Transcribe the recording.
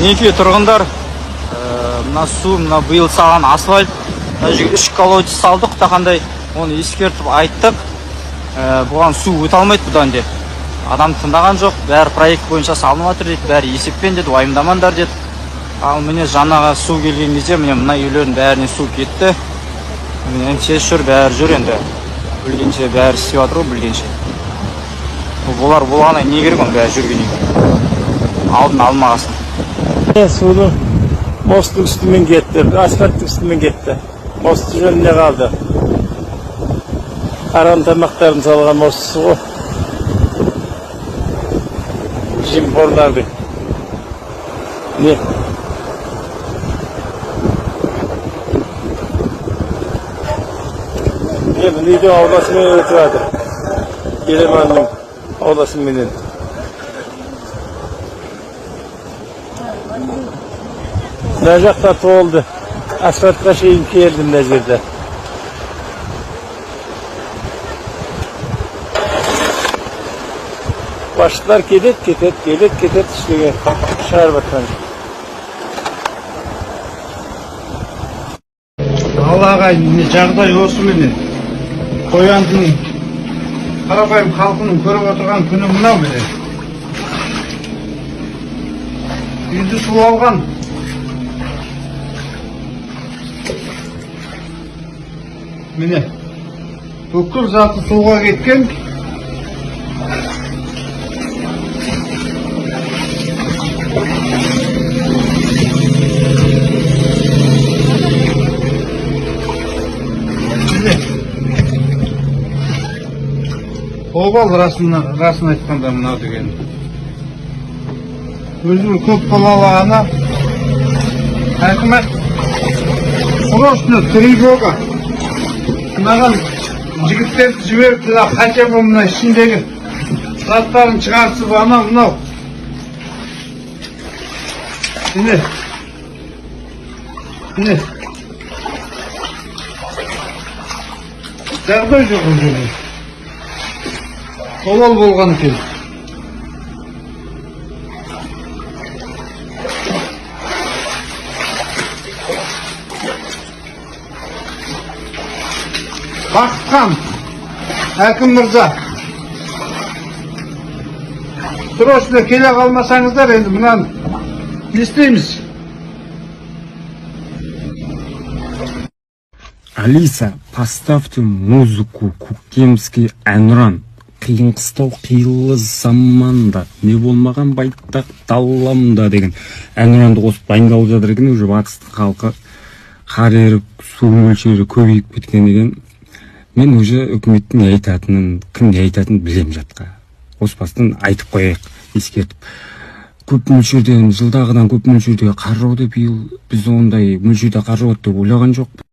Мінекей, тұрғындар, мына су, мына биыл салған асфальт, мына жерге үш колодец салдық тақандай, оны ескертіп айттық. Бұған су өте алмайды бұдан деп. Адам тыңдаған жоқ, бәрі проект бойынша салынып жатыр дейді, бәрі есеппен деді, уайымдамаңдар деді. Ал міне, жаңағы су келген кезде, міне, мына үйлердің бәріне су кетті. Міне, МЧС жүр, бәрі жүр енді. Білгенше бәрі істеп жатыр ғой, білгенше. Олар болғаннан не керек, оның бәрі жүргеннен кейін. Алдын алмағасын. Судың мосттың үстімен кетті, асфальттың үстімен кетті. Мост жөніне қалды. Арам тамақтарын салған мостысы ғой. Жемқорлардың. Не? Не, мына үйдің ауласымен өтіп жатыр. Еламанның ауласыменен. Мына жақта толды. Асфальтқа шейін келді мына жерде. Басшылар келеді, кетеді, келеді, кетеді, ештеңе шығарып жатқан жоқ. Ал, ағайын, міне, жағдай осы. Міне, Қояндының қарапайым халқының көріп отырған күні мынау. Міне, үйді су алған. Міне, бүкіл заты суға кеткен. Міне, обал, расын айтқанда, мынау деген өзі көп балалы ана. Әкімат, срочно тревога, мынаған жігіттерді жіберіп, мына хотя бы мына ішіндегі заттарын шығарсып, анау мынау. Міне, міне, жағдай жоқ бұл жерде, обал болған екен. Бақытхан әкім мырза, срочно келе қалмасаңыздар, енді мынаны не істейміз? Алиса, поставьте музыку «Көктемский әнұран». Қиын қыстау қилы заманда, не болмаған байтақ даламда деген әнұранды қосып дайындалып жатыр екен. Уже батыстың халқы қар еріп, су мөлшері көбейіп кеткен екен. Мен уже үкіметтің не айтатынын, кім не айтатынын білемін жатқа. Қоспастан айтып қояйық, ескертіп. Көп мөлшерден, жылдағыдан көп мөлшерде қар жауды биыл. Біз ондай мөлшерде қар жауады деп ойлаған жоқпыз.